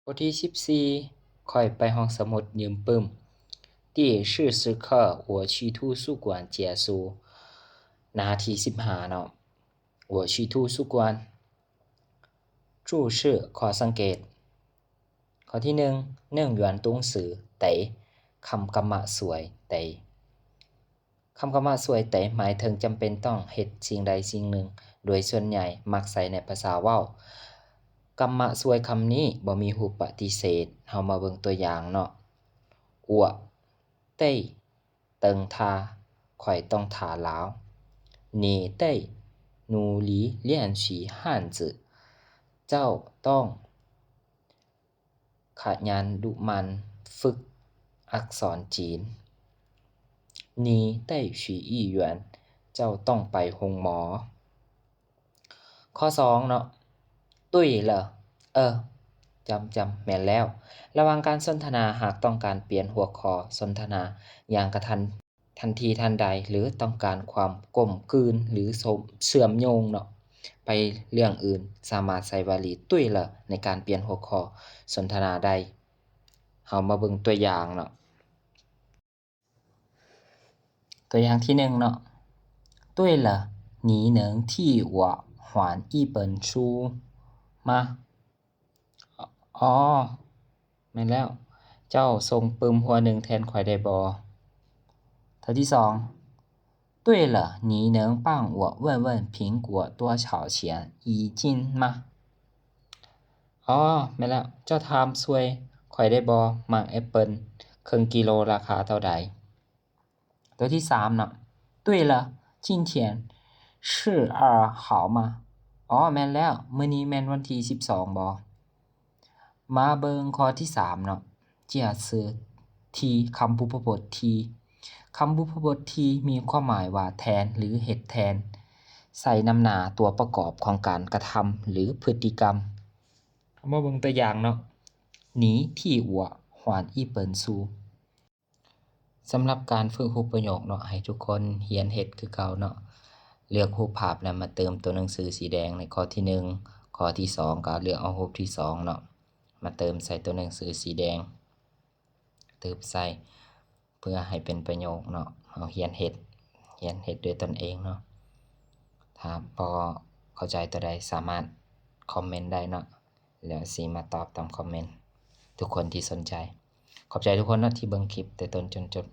ບົດທີສິບສີ່ ຂ້ອຍໄປຫ້ອງສະໝຸດຢືມປຶ້ມ. 第四十课 我去图书馆借书. ໜ້າທີສິບຫ້າເນາະ 我去图书馆. 注释 ຂໍ້ສັງເກດ. ຂໍ້ທີໜຶ່ງ หนึ่งหยวนตั๋วหนังสือ เต๋ ຄຳກຳມະສວຍ ເຕ ຄຳກຳມະສວຍ ເຕ ໝາຍເຖິງຈຳເປັນຕ້ອງເຮັດສິ່ງໃດສິ່ງໜຶ່ງ, ໂດຍສ່ວນໃຫຍ່ມັກໃຊ້ໃນພາສາເວົ້າ. ກຳມະສວຍຄຳນີ້ບໍ່ມີຮູບປະຕິເສດ. ເຮົາມາເບິ່ງຕົວຢ່າງເນາະ. 我得等他 ຂ້ອຍຕ້ອງຖ້າລາວ. 你得努力练习汉字 ເຈົ້າຕ້ອງຂະຫຍັນດຸໝັ່ນຝຶກອັກສອນຈີນ. 你得去医院 ເຈົ້າຕ້ອງໄປໂຮງໝໍ. ຂໍ້ສອງເນາະ 对了 ເອີ ຈຳ ຈຳ ແມ່ນແລ້ວ. ລະຫວ່າງການສົນທະນາ ຫາກຕ້ອງການປ່ຽນຫົວຂໍ້ສົນທະນາຢ່າງກະທັນ ທັນທີທັນໃດ ຫຼື ຕ້ອງການຄວາມກົມກືນ ຫຼື ເຊື່ອມໂຍງເນາະ ໄປເລື່ອງອື່ນ, ສາມາດໃຊ້ວາລີ 对了 ໃນການປ່ຽນຫົວຂໍ້ສົນທະນາໄດ້. ເຮົາມາເບິ່ງຕົວຢ່າງເນາະ. ຕົວຢ່າງທີໜຶ່ງເນາະ 对了 你能替我还一本书吗? ອໍ ແມ່ນແລ້ວ ເຈົ້າສົ່ງປຶ້ມຫົວໜຶ່ງແທນຂ້ອຍໄດ້ບໍ່? ຕົວທີສອງ 对了 你能帮我问问苹果多少钱一斤吗? ອໍ ແມ່ນແລ້ວ ເຈົ້າຖາມຊ່ວຍຂ້ອຍໄດ້ບໍ່ ໝາກແອັບເປິ້ນເຄິ່ງກິໂລລາຄາເທົ່າໃດ? ຕົວທີສາມເນາະ 对了 今天是二号吗? ອໍ ແມ່ນແລ້ວ ມື້ນີ້ແມ່ນວັນທີສິບສອງບໍ່? ມາເບິ່ງຂໍ້ທີສາມເນາະ 介词 ທີ່ ຄຳບຸບພະບົດທີ່. ຄຳບຸບພະບົດທີ່ມີຄວາມໝາຍວ່າແທນ ຫຼື ເຮັດແທນ ໃສ່ນຳໜ້າຕົວປະກອບຂອງການກະທຳ ຫຼື ພຶດຕິກຳ. ເຮົາມາເບິ່ງຕົວຢ່າງເນາະ 你替我还一本书. ສຳລັບການຝຶກຮູບປະໂຫຍກເນາະ ໃຫ້ທຸກຄົນຮຽນເຮັດຄືເກົ່າເນາະ. ເລືອກຮູບພາບແລ້ວມາເຕີມຕົວໜັງສືສີແດງໃນຂໍ້ທີໜຶ່ງ, ຂໍ້ທີສອງກໍເລືອກເອົາຮູບທີສອງເນາະ ມາເຕີມໃສ່ຕົວໜັງສືສີແດງ ຕື່ມໃສ່ ເພື່ອໃຫ້ເປັນປະໂຫຍກເນາະ. ເຮົາຮຽນເຮັດ ຮຽນເຮັດດ້ວຍຕົນເອງເນາະ. ຖ້າບໍ່ເຂົ້າໃຈຕົວໃດ ສາມາດຄອມເມັນໄດ້ເນາະ ແລ້ວຊິມາຕອບຕາມຄອມເມັນ ທຸກຄົນທີ່ສົນໃຈ. ຂອບໃຈທຸກຄົນເນາະ ທີ່ເບິ່ງຄລິບແຕ່ຕົ້ນຈົນຈົບ.